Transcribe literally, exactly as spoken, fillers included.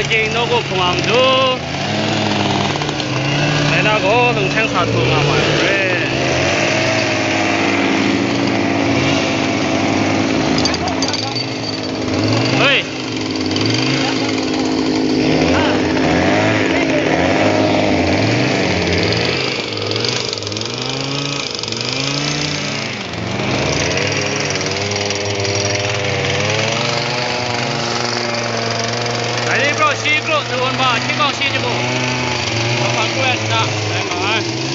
King nawku hpung a matu, dai na gaw lunghkreng sa htu nga ma ai hpe. Hoi! Dai ni bro, shi kru, tawun ba, shi kawng shi jahku, lahpan kru ai shada, rai nga ai.